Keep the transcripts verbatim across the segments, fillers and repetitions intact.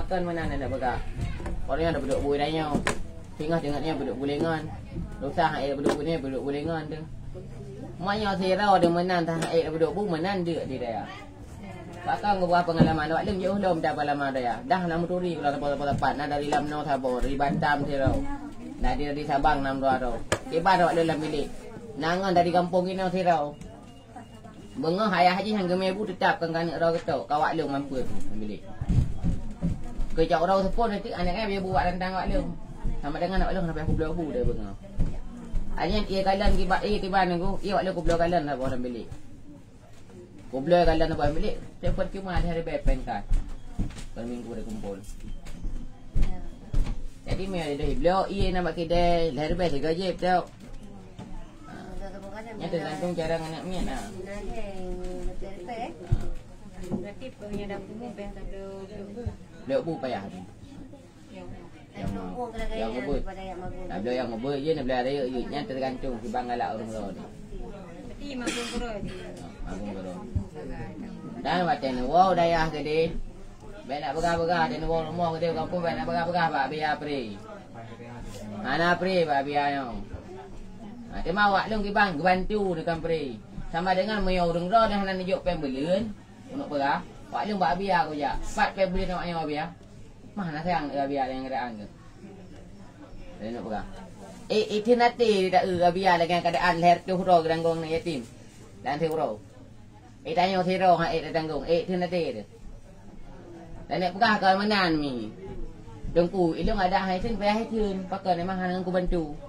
Kon meunan aneuk peugah. Orang nyan dapeuduek bui tanyoe. Singoh teungoh nyan peuduek buléngon. Dosa han ék dapeuduek bui nyan peuduek buléngon tu. Meunyoe sidroe deungon meunan han ék dapeuduek bui meunan deuk di daya. Pakon geupeugah peungalaman awak lôn jiôh lom mita peungalaman daya. Dah na meuturi ulang sapat-sapat na dari Lamno saboh, dari Batam sidroe. Na dari Sabang nam droe droe. Kiban awak lôn lam bilék. Na ngon dari gampông inoe sidroe. Beungoh ayah jih nyang geumé bu teutap kon keuneuk droe geutok, ka awak lôn mampeue tu lam bilék. Geujak uroe seupôt nanti aneuk nyan bu bak rantang awak lôn. Sama dengan awak lôn hana payah kubloe bu deh beungoh. Hanya ié kalon kiban, ié kiban nunggu, ié awak lôn kubloe kalon saboh lam bilék. Kubloe kalon saboh lam bilék, telepon cuma lhèe ribèe péng kad. Per minggu dikumpul. Jadi meunyoe dibloe ié na bak kidai, lhèe ribèe sigoe jép tok. Ha. Nyan teugantung cara ngon aneuk miet na. Berarti peungeudap umum bèk tabloe. Bloe bu payah. Nyang, nyang ngebut. Tabloe nyang ngebut je, tabloe rayeuk je. Nyan teugantung kiban galak ureueng droe ni. Berarti magung keurok je. Ha, magung keurok. Dan watèe neuwoe dayah keudeh, bèk nak peugah-peugah, watèe neuwoe rumoh keudeh, gampông bèk nak peugah-peugah bak Abia pri. Hana pri bak Abia nyoe. Ha, teuma awak lôn kiban geubantu neukan pri. Sama dengan meunyoe ureueng droe nyang hana neujok péng buleuen, keuneuk peugah, awak lôn bak Abia kujak. Pat péng buleuen awak nyoe Abia? Mah na sayang Abia nyang keadaan tu. Lôn peugah. Eh, itu nanti dak Abia lagèe keadaan lhèe reutôh droe geutanggong aneuk yatim. Dan siuroe. Eh, tanyoe sidroe han ék tatanggong, ék theun até teuh. Dan ék peugah kon meunan mi. Teungku, ilôn adak hai theun, payah hai theun, pakon memang hana kubantu.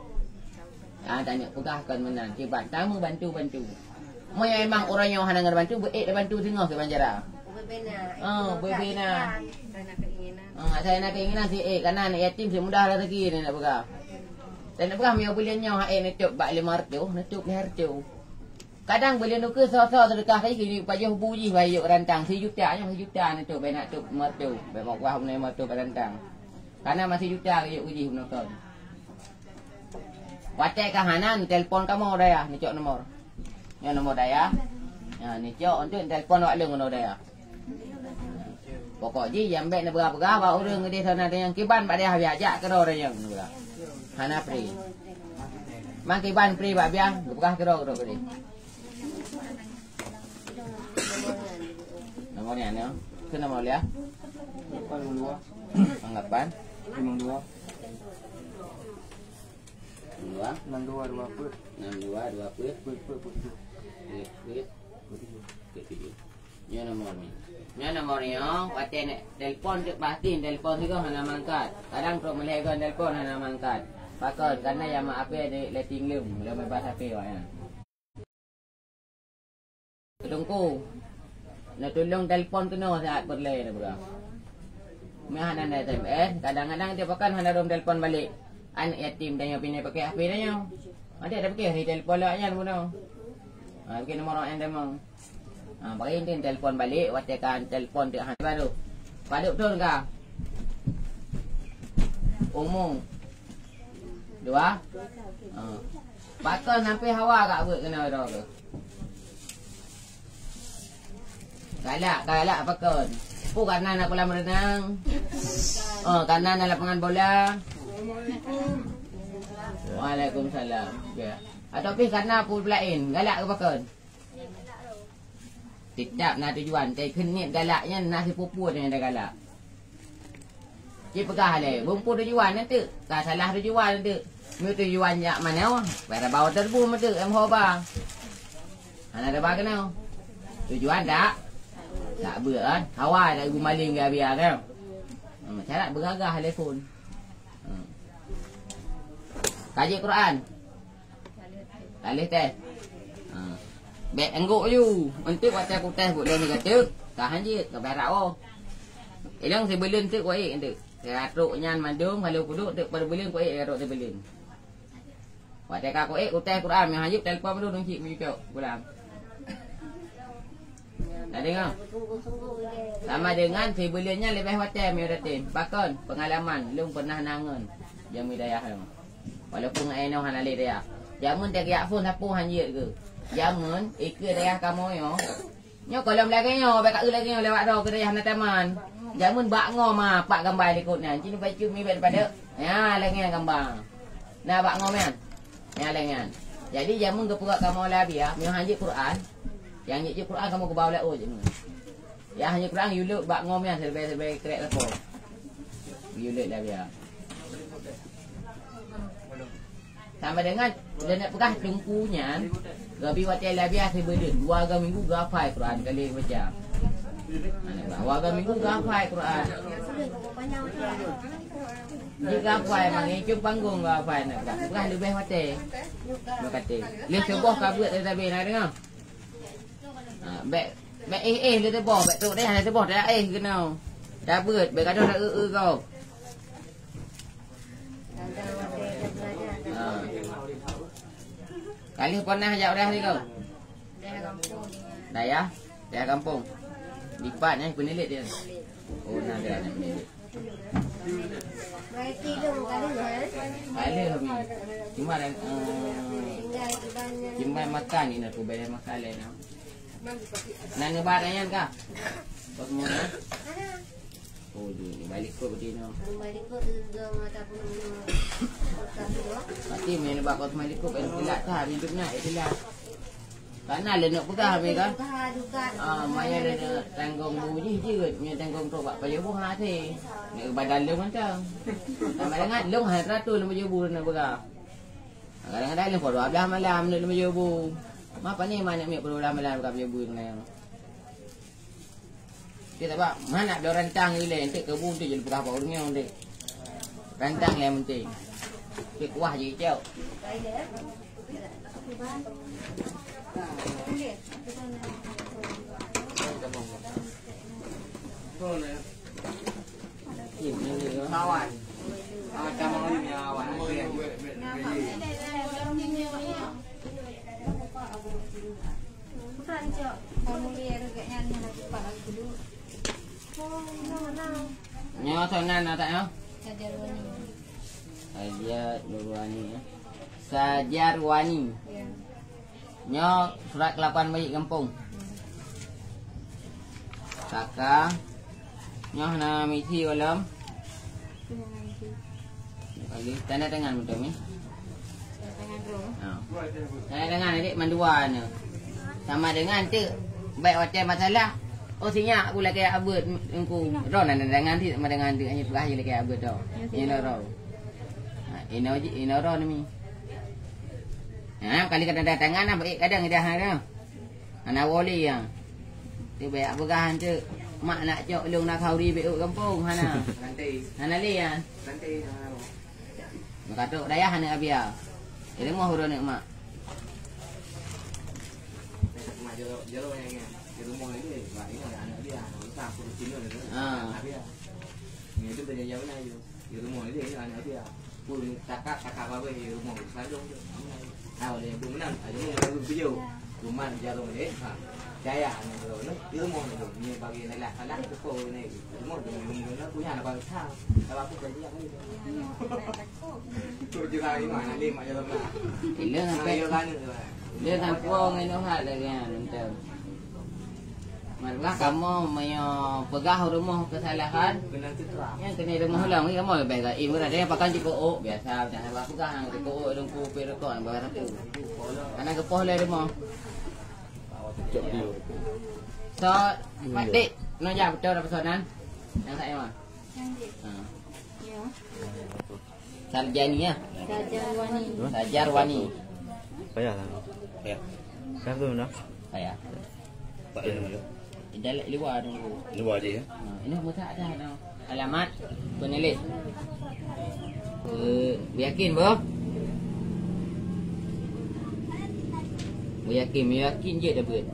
Ah, dan ék peugah kon meunan, kiban tameubantu-bantu. Meunyoe memang uroe nyoe hana ngon bantu, beu ék tabantu singoh kiban cara. Oh, beubena. Ah, asai na keinginan si ék, kana aneuk yatim si mudah rezeki ni nak peugah. Dan nak peugah meunyoe buleuen nyoe han ék neucok bak lima reutôh, neucok lhèe reutôh. Kadang buleuen ukeue soe-soe seudeukah tadi keu pajoh bu jih bayeuk rantang sijuta nyoe sijuta neucok bèk nak cok meureutoh, bèk meuwah meunyoe meureutoh bak rantang. Kana masih juta geuyue jih bunoe kon. Watèe ka hana neutelepon kamoe dayah neucok nomor. Nyoe nomor dayah. Nyan neucok untuk neutelepon awak lôn keunoe dayah. Pokok jih nyang bèk neupeugah-peugah bak ureueng udeh sana nyang kiban bak dayah biak jak keudroe nyang neupeugah. Hana pri. Mang kiban pri bak biak geupeugah keudroe-keudroe udeh. Nomor nyan nyoe. Keu nomor liah. Lapan lima dua. Lapan. Limong dua. Limong dua. Enam dua dua peuet. Enam dua dua peuet. Peuet peuet peuet tujuh. Peuet peuet peuet tujuh. Peuet tujuh. Nyoe nomor ni. Nyoe nomor ni, oh, watèe nak telepon tu pasti telepon sigoe hana mangkat. Kadang trok meulhèe goe telepon hana mangkat. Pakon? Karena nyang mak ape di letting lom, lom bebas ape awak nyan. Teungku, neutulông telepon keunoe saat peureulèe neupeugah. Meuhana na S M S, kadang-kadang dia bahkan hana lom telepon balek. Aneuk yatim dan nyoe pih na pakai H P na nyoe. Ada dak pakai hari telepon lawak nyan bunoe. Ha, pakai nomor awak nyan tamong. Ha, bagi entin telepon balek, watèe ka telepon dek han baru. Padub thon ka? Umu. Dua? Ha. Pakon sampai hawa kak buet keunoe droe keuh? Galak, galak pakon? Peue karena na kolam renang? Oh, karena na lapangan bola? Waalaikumsalam. Ya. Atau pih karena peue laén? Galak keu pakon? Teutap na tujuan, tapi kheun niet galak nyan na sipeue-peue nyang tagalak. Cit peugah lé, bumpu tujuan nyan teuk, ka salah tujuan nyan teuk. Meu tujuan jak manoe, bak raba teurbu meuteuk em hoba. Hana raba keunoe. Tujuan dak? Dak beuet kan? Hawa dak ibu maling gabia kan? Hmm, cara beugagah lé phon. Hmm. Kaji Quran. Taleh teh. Ha. Bèk anggok yu. Enteuk watèe kutéh buet lôn geuteuk, ka han jeuet, ka beurak woe. Ilong sibuleuen teuk kuék enteuk. Teuka trok nyan mandum, kalau kuduek teuk peurbuleuen kuék, teuka trok sibuleuen. Watèe ka kuék, kutéh Quran, meuhan jeuet telepon mandum cit meucok pulang. Na deungoe? Sama dengan sibuleuen nyan leubeh watèe meunyoe tatem. Pakon? Peungalaman, lôn peunah na ngon jameun dayah nyoe. Walaupun ngon inoe hana lé dayah. Jameun teugeujak phon sapeue han jeuet keu. Jameun ikeue dayah kamoe nyoe. Nyoe gohlom lagèe nyoe, bèk ka eu lagèe nyoe lewat droe keu dayah na taman. Jameun bak ngo ma, pat gamba likot nyan. Cit bacut mi bèk padeuek. Nyan lagèe nyan gamba. Na bak ngo nyan. Nyan lagèe nyan. Jadi jameun geupeugah kamoe lé Abiya, meunyoe han jeuet Quran. Nyang jeuet Quran kamoe geuba ulèe ôt jameun. Nyang han jeuet Quran yue leuek bak ngo nyan siribèe-siribèe krek lakoe. Yue leuek lé Abiya. Sama dengan leuneuk peugah teungku nyan, geubi watèe lé Abiya sibeudeueng, dua ga minggu geuhafai Quran, ka lheueh baca. Dua ga minggu geuhafai Quran. Jeuet geuhafai, mangke cong panggong geuhafai, nak peugah, peugah leubeh watèe. Meukaté. Lheueh suboh ka beuet tabé, na deungö? Ha, bèk, bèk éh-éh lé teuboh, bèk trok deh lé teuboh, dak éh keunoe. Dak beuet, bèk gadoh dak eu-eu gob. Ha. Ka lheueh pernah jak udah ni kau? Dayah, dayah gampông. Dipat nyan peunilik dia. Oh, na dia nyan peunilik. Ka lheueh kami. Cuma, eh, cuma makan ni nak kubayar makan lain. Nan neuba nyan kah? Kau semua, eh? Oh, di balik kot berarti no. Balik kot tu juga mata pun. Berarti main bak kau semua likot, eh, telat kah? Hidupnya, eh, telat. Karena le nak peugah, habis kan? Ah, maya le nak tanggong bu jih je, punya tanggong tu bak payah buah hati. Nak badan lu macam. Sama dengan lu hati ratu lu baju bu nak peugah. Kadang-kadang leuh pukul dua belas malam, leuh leuh bu. Ma pane ma aneuk miet pukul dua belas malam ka bu ngon. Kita bak mana ada rantang ilèe, entek ke bu tu je lepas apa urang nyoe dek. Rantang yang penting. Tapi kuah je cok. Kawan. Ah, kawan ni kawan. Nyoe soe nan na tak nyoe? Sajar Wani. Sajar Nurwani, ya. Sajar Wani. Ya. Nyoe surat keulakuan baik gampông. Saka. Nyoe na misi ulôn. Lagi tanda tangan beutôi ni. Tanda tangan tu. Ha. Tanda tangan adik mandua ni. Sama dengan tu baik watèe masalah. Oh, sinyak aku lakèe abeuet engku. Ro na tanda tangan tu sama dengan tu hanya peugah je lakèe abeuet tu. Ini lo ro. Ha, ino ji, ino ro ni. Ha, kali ka tanda tangan nah baik kadang dah ha. Hana boleh ya. Tu baik peugah tu. Mak nak cok lông na khauri baik gampông hana. Nanti. Hana le ya. Nanti. Meukatok dayah aneuk Abia. Ileumoh uroe aneuk mak. Mak jalo, jalo nyang ingat. Di rumoh ini, mak ingat aneuk Abia. Usah aku di sini. Ah. Abia. Ni tu banyak jauh na yo. Di rumoh ini aneuk Abia. Pun takak, takak apa di rumoh sandung tu. Tahu dia pun menang. Ada ni baru video. Cuman jarum ni, ha. Jaya ni kalau ni, ilmu ni tu. Ni bagi nak lah salah tu kau ni. Ilmu tu, ilmu tu punya nak bangsa. Kalau aku jadi apa ni? Tu je lah, ilmu nak lima jarum lah. Ilmu sampai, ilmu kan tu lah. Dia sampai orang ni hat lagi kan, entah. Malah kamoe meunyoe peugah rumoh keusalahan, nyan keuneuk rumoh lom, kamoe leubeh gaib. Meunan ada nyang pakai jikook, biasa, dah salah peugah, nyang jikook, lungku, pih rukok, nyang bawah sapu. Hana geupoh lé rumoh. So, Pak Dik, nyoe jak beutôi dah pesonan. Nyang saya mah. Ha. Sarjani ya. Sajarwani. Sajarwani. Payah lah. Payah. Siapa tu dah? Payah. Pak Ilmu tu. Di dalam luar tu. Luar dia ya. Ha, ini masa ada dah. Alamat penulis. Eh, yakin boh? Yakin, yakin je dah buat.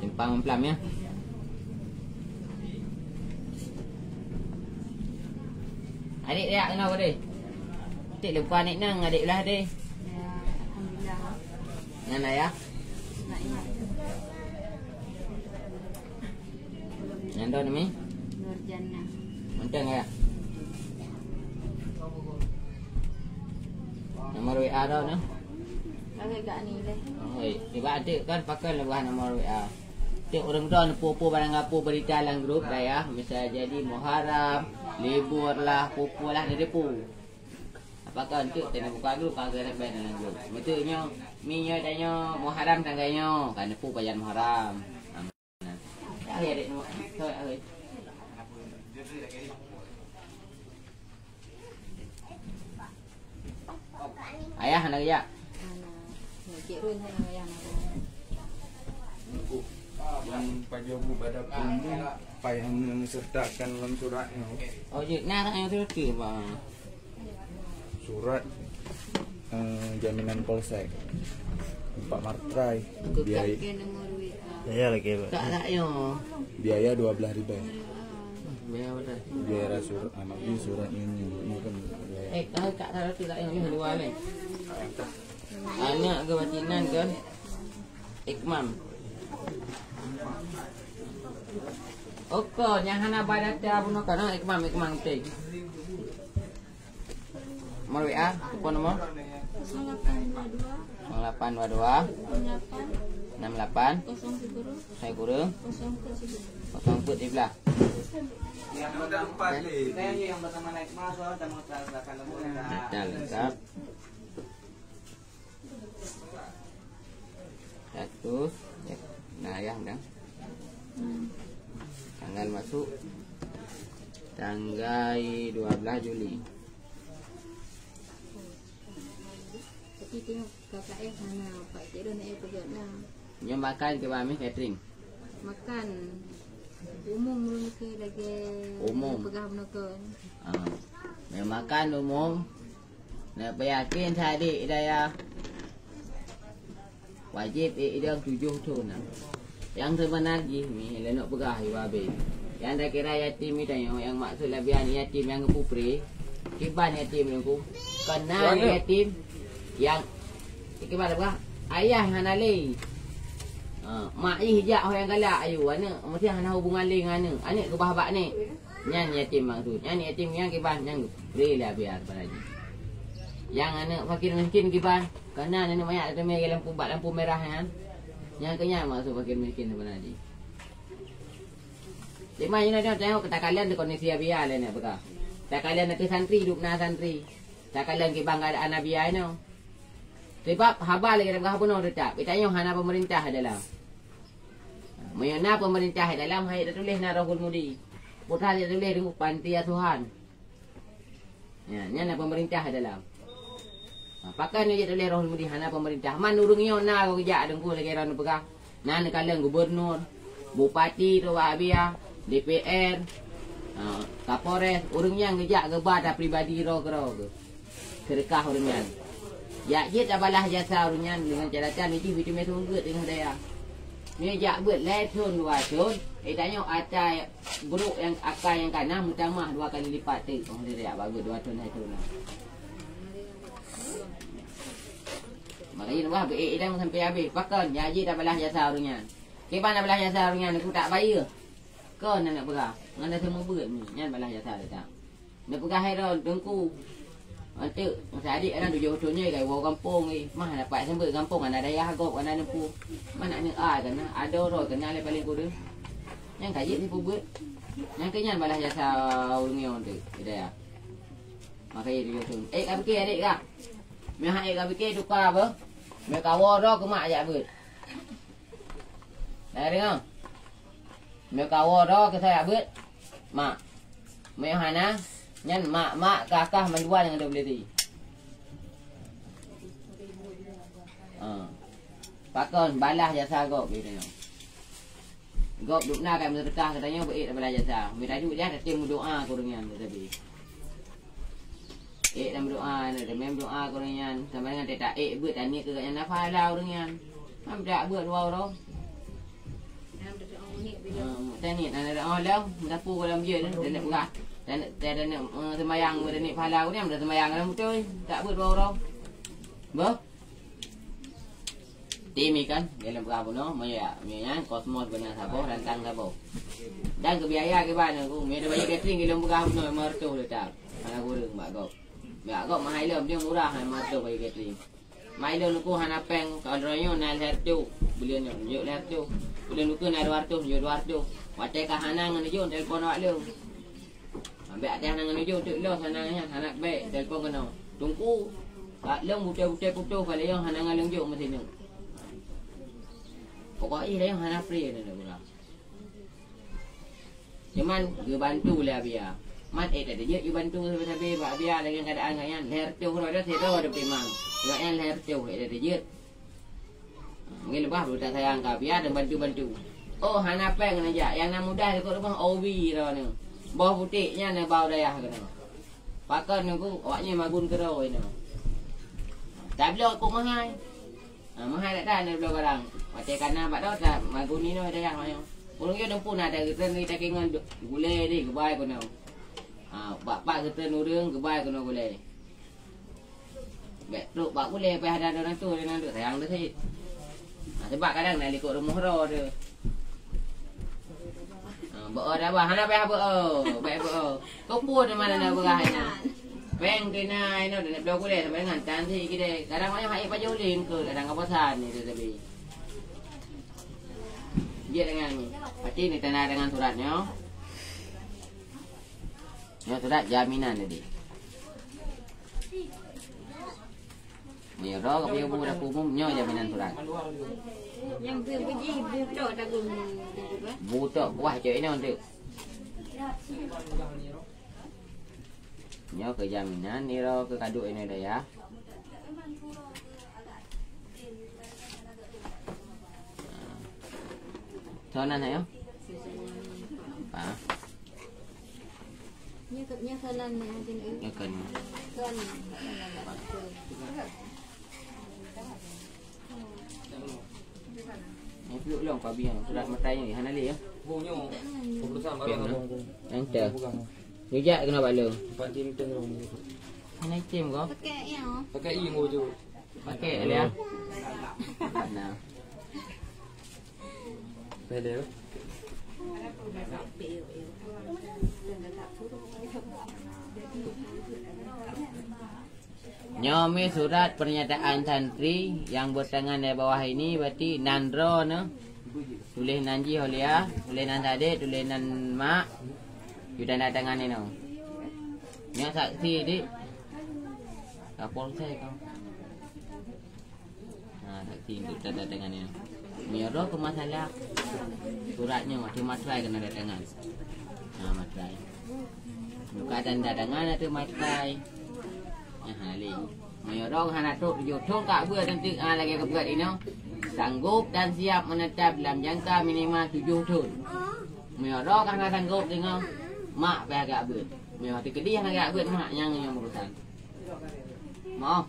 Simpang pelam ya. Adik dia kena apa deh? Tik lupa adik nang, adik belah deh. Ya, alhamdulillah. Nang ayah? Nak ingat. Nang dah nama? Nurjannah. Mantap ya? Nomor W A dah nah. Lagi gak ni leh. Oh, tiba adik kan pakai lebah nomor W A. Tiep ureueng droe neupeu-peu barang gapeue beurita lam grup dayah, misal jadi Muharram, libur lah, peue-peue lah, neupeu. Apakah untuk teuneuk buka grup, ka geuret bak dalam grup. Beutôi nyoe, mi nyoe tanyoe Muharram tanggai nyoe, ka neupeu pajan Muharram. Nah. Cari adik nyoe. Cari, cari. Ayah hana geujak. Hana. Cik Run hana ayah hana. Nyang pajoh bu pada pun payah mensertakan dalam surat nyoe. Oh, jeuet na nyang surat tu, Bang. Surat, eh, jaminan polsek. Empat matrai. Biaya, ya, ya, lagi, Pak. Tak, tak, yo. Biaya dua belas ribu. Biaya berapa? Biaya surat, anak ni surat ni, ni, ni kan biaya. Eh, kau tak tahu tu tak yang ni dua ni. Anak ke batinan kan? Ikmam. Oke, yang hana baca bunuh kan, Ikmam, Ikmam penting. Nomor W A, telepon nomor? Kosong lapan dua dua. Kosong lapan dua dua. Enam lapan. Enam lapan. Kosong sepuluh. Saya kurang. Kosong empat sebelas. Kosong empat sebelas. Yang nomor empat ni. Saya yang bersama naik masuk, sama silakan nomor. Dah lengkap. Seratus. Nah, ya, dah. Tanggal masuk tanggal dua belas Juli. Tapi tengok kakak eh mana Pak Cik Don eh pegat dah. Nyoe makan ke Mami catering? Makan. Umum belum ke lagi. Umum. Pegang menokon. Ah. Nyoe makan umum. Nah, peuyakin sadik daya. Wajib ék idong tujoh thon na. Nyang seubeuna jih mi lé neuk peugah iwa abé. Nyang takira yatim mi tanyoe, nyang maksud leubeh yatim nyang geupupri. Kiban yatim nungku. Kena yatim nyang kiban peugah ayah hana lé. Ha, mak jih jak ho nyang galak ayu aneuk meusti hana hubungan lé ngon aneuk. Aneuk keubah bak nek. Nyan yatim maksud. Nyan yatim nyang kiban nyang geupri lé abé seubeuna jih. Nyang aneuk fakir miskin kiban. Kana aneuk manyak teumé lampu bak lampu merah nyan. Nyang keu nyan maksud fakir miskin seubeuna jih. Cuma inoe tengok takalon di kondisi Abia lé nyan peugah. Takalon ateueh santri, dub na santri. Takalon kiban keuadaan Abia inoe. Sebab haba lagée peugah bunoe teutab. Geutanyoe hana pemerintah dalam. Meunyoe na pemerintah dalam, hai tatuléh na Rohul Mudi. Putra tatuléh deungon panti asuhan. Nyan, nyan na pemerintah dalam. Ha, pakon nyoe jeuet tuléh Rohul Mudi hana pemerintah. Man ureuëng nyoe na geujak deungku lagée droe neupeugah. Na neukalon gubernur, bupati, Tuwak Abia, D P R, ha, Kapolres, ureuëng nyang geujak geuba ta pribadi droe keudroe geuh. Seudeukah ureuëng nyan. Jak jeuet tabalah jasa ureuëng nyan deungon catatan nijih biteumé sunggeut deungon daya. Nyoe jak beuet lhée thon dua thon, eh tanyoe ata Brok nyang akai nyang kana meutamah dua kali lipat teuk, oh, dari abah dua thon hai thon. Makanya wah beu idang sampai habéh. Pakon, ya jih tabalah jasa ureuëng nyan. Kiban tabalah jasa ureuëng nyan, aku tak bayar. Kon aneuk peugah, ngon dah seumubeuet ni, nyan balah jasa teutab. Neupeugah hai droe teungku. Anteuk, masa adik aneuk tujoh thon nyoe kai woe gampông, eh, mah dapat seumeubeuet gampông, aneuk dayah gob, aneuk neupeu. Mana aneuk ai kana, adoe droe kana lé paléng kureueng. Nyang ka jeuet sipubeuet. Nyang keu nyan balah jasa ureuëng nyoe teuk, hidayah. Maka jih tujoh thon. Eh, ka pike adik ka? Meuhai ka pike tuka apa? Meukawo droe keu mak jak beuet. Dah deungoe? Meukawo droe keu saya beuet, mak. Meuhana, nyan mak-mak kakah mandua nyang deuh beuliti. Ha. Pakon balah jasa gob geutanyoe. Gob dubna ka meuseudeukah geutanyoe beuék balah jasa. Meutajuk jah tatem meudoa keu ureuëng nyan teubi. Ék dan meudoa, na teumé meudoa keu ureuëng nyan. Sama dengan teuta ék beuet taniet keu gobnyan na pahala ureuëng nyan. Ham tak beuet dua uroe. Taniet na ada oh lom, meusapu keu lom jeuet, taniet peugah. Taniet, taniet, eh, seumayang, taniet pahala ureuëng nyan, seumayang lom beutôi. Tak beuet dua uroe. Boh? Tim ikan, dalam peugah bunoe, maya, maya nyan, kosmos beuna saboh, rantang saboh. Dan keu biaya kiban aku, maya dah bayar catering, dalam peugah bunoe, lima ratus teutab. Hana kureueng bak gob. Bak gob mahai lom, dia murah, lima ratus bayar catering. Mai lôn ukeue hana péng, ka droeneuh na lhèe reutôh, buleuen nyoe jok lhèe reutôh. Buleuen ukeue na dua reutôh, jok dua reutôh. Watèe ka hana ngon neujok, telepon awak lôn. Ambek watèe hana ngon neujok, teuk los hana nyan, hana bèk, telepon keunoe. Teungku, bak lôn butôi-butôi putôh, ka lheueh hana ngon lôn jok meusineuk. Pokok jih lheueh hana free na, na, na. Cuman geubantu lé Abia. Mat ék teuteujeuet geubantu sabe-sabe bak Abia lagèe keuadaan gobnyan. Lhèe reutôh droe sidroe teutimang. Gobnyan lhèe reutôh ék teuteujeuet. Mungkin leubeh beuta sayang keu Abia dan bantu-bantu. Oh, hana péng neujak. Nyang na mudah likot rumoh Obi droeneuh. Boh putéh nyan na bau dayah keunoe. Pakon nunggu awaknyan magun keudroe inoe. Tabloe kok meuhai. Ha, meuhai that-that na bloe barang. Watèe ka na bak droe ta magun inoe dayah manyang. Ureueng nyoe teumpu na that geutreun geutakèe ngon gulèe deh geubai keunoe. Ha, bak-bak geutreun ureueng geubai keunoe gulèe. Bèk trok bak gulèe payah ada orang tu, orang tu sayang tu sit. Ha, sebab kadang na likot rumoh droe tu. Ha, beu dah bah, hana payah beu. Bèk beu. Kau pun di mana nak berah ina. Péng kena ino dan bloe gulèe sampai dengan tan sit kidai. Kadang banyak hai pajoh ulin ke, kadang apa san ni tu tapi. Dia dengan ni. Pasti ni tanda dengan suratnya. Nyoe surat jaminan tadi. Meunyoe roh ka piôh bu dapur umum, nyoe jaminan surat. Nyang tu beuji butok dagong. Butok kuah cok inoe tu. Nyoe keu jaminan niro keu kaduk inoe dayah. Sonan ayo. Pa. Nyoe ke, nyoe sonan ni, Haji Nui. Nyoe kan. Sonan. Nyoe piuk long pabi yang surat matai ni hana lé ya. Bung nyoe. Keputusan baru. Okey, abang. Yang tu. Nijak kena bak long. Empat tim tu long. Hana tim ko? Pakai yang. Pakai i mo tu. Pakai dia. Nah. Pakai dia. Nyoe mi surat pernyataan santri yang bertangan di bawah ini, berarti nan droeneuh. Tuléh nan jih Aulia, tuléh nan Sadek, tuléh nan mak. Yu tanda tangan inoe. Nyoe saksi dik. Kapolsek kau. Ha, saksi untuk tanda tangan inoe. Meunyoe roh keu masalah surat nyoe, ateueh matrai keunan tanda tangan. Ha, matrai. Buka tanda tangan ateueh matrai. Ha, lé. Meunyoe roh hana trok tujoh thon ka beuet nanti, ha, lagèe ka beuet inoe. Sanggup dan siap menetap dalam jangka minimal tujoh thon. Meunyoe roh hana sanggup deungoe, mak payah geubeuet. Meunyoe teukeudi hana geubeuet mak, nyang nyang urusan. Moh.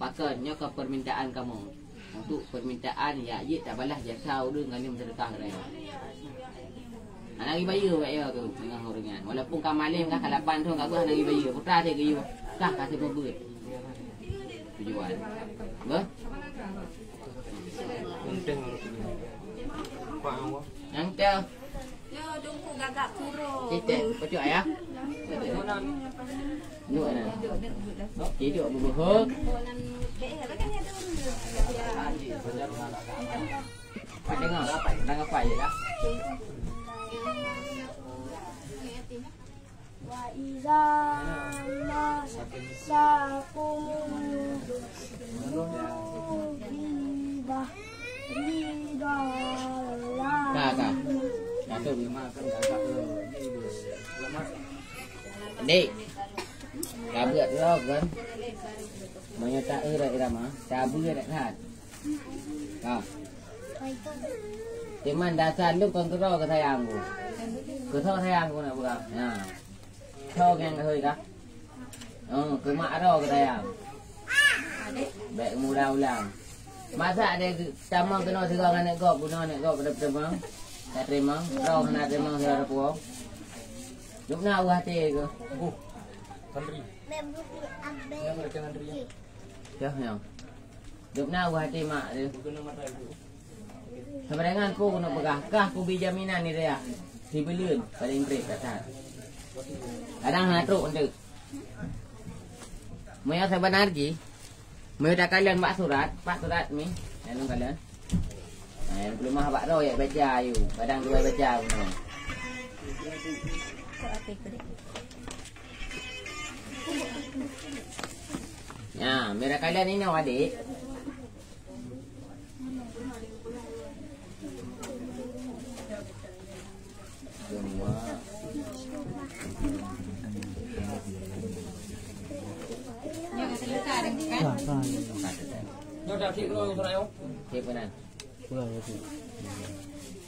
Pakon nyoe ka permintaan kamoe. Untuk permintaan yak jeuet tabalah jasa ureueng ngon seudeukah raya. Hana geubayeue wak yo tu tengah ureueng nyan. Walaupun ka malem kah ka lapan thon ka beuh hana geubayeue. Putra cit geuyue kah ka seumeubeuet. Tujuan. Beuh? Penting. Pak Allah. Nyang teu. Yo, dungku gagak kuro. Titik, pecuk ayah. Duduk na. Tidur bubuk. Pak dengar, dengar apa je lah. Wa iza massakumul bahri dhallan. Ka, ka. Masuk. Dik. Ka beuet droe kan? Meunyoe ta eu irama, ta beuet that. Ha. Teuma dasar lôn kon keudroe keu sayang ku. Keu soe sayang ku na peugah? Nah. Soe nyang keu hôi kah? Oh, keu mak droe keu sayang. Bèk meuulang-ulang. Masa ada tamong keunoe sigoe ngon aneuk gob, bunoe aneuk gob pada teurimong. Ka teurimong, droe hana teurimong sigoe pada puwoe. Dum na u até keuh. Buh. Santri. Nyang ada santri ya. Yah, nyang. Dum na u até mak tu. Sama dengan ku keuneuk peugah, kah kubi jaminan ni dia. Sibuleuen paling trép that. Kadang hana trok enteuk. Meunyoe saban jih, Meu takalon bak surat, bak surat mi. Nyan kalon. Nah, nyang peuleumah bak droe jak baca ayue. Kadang dua baca bunoe. Ya, meu takalon inoe, adek.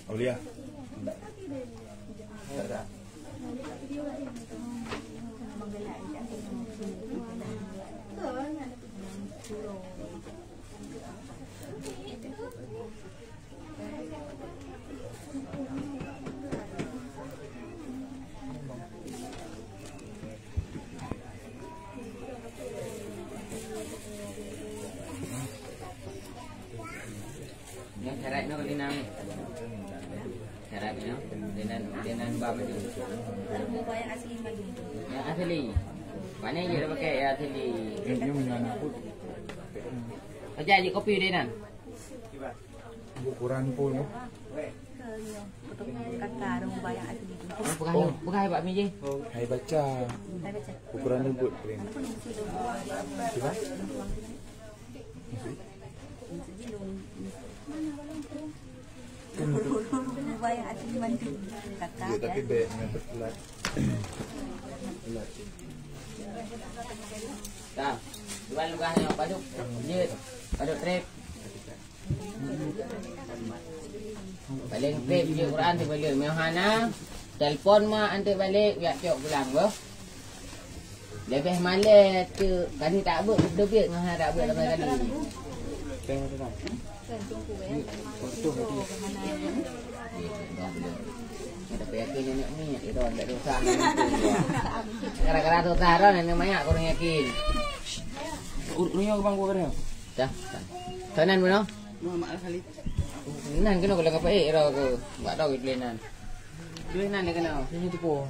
Aulia. Nyoe syarat nyoe keulinang. Syarat nyoe dengan, dengan bab itu. Yang asli. Mana yang dia pakai yang asli? Aja je kopi dia nan. Ukuran pun. Kata dong bayang asli. Oh, pegang, oh, pegang bak meja. Hai baca. Hai baca. Ukuran rumput. Cuba. Bayang asli mantu. Kata. Ya, tapi baik dengan berkelas. Dah. Cuba lugah nyoe, padub. Jeuet. Padub trep. Paléng trép jeuet Quran sibalut. Meuhana, telepon mak anteuk balek, jak cok pulang boh. Leubeh malèe teuk, kani tak beuet, teubiet ngon hana tak beuet ramai kali. Tapi yakin nenek ni, dia dah tak dosa. Gara-gara dosa dah nenek mak kurang yakin. Ur-, urang bang gua kena. Dah, dah. Sanan bunoe? Muhammad Al-Khalid. Nan keunoe kalau ngapa eh, ira ke? Bak tau tulis nan. Tulis nan dia kena. Ini tu po.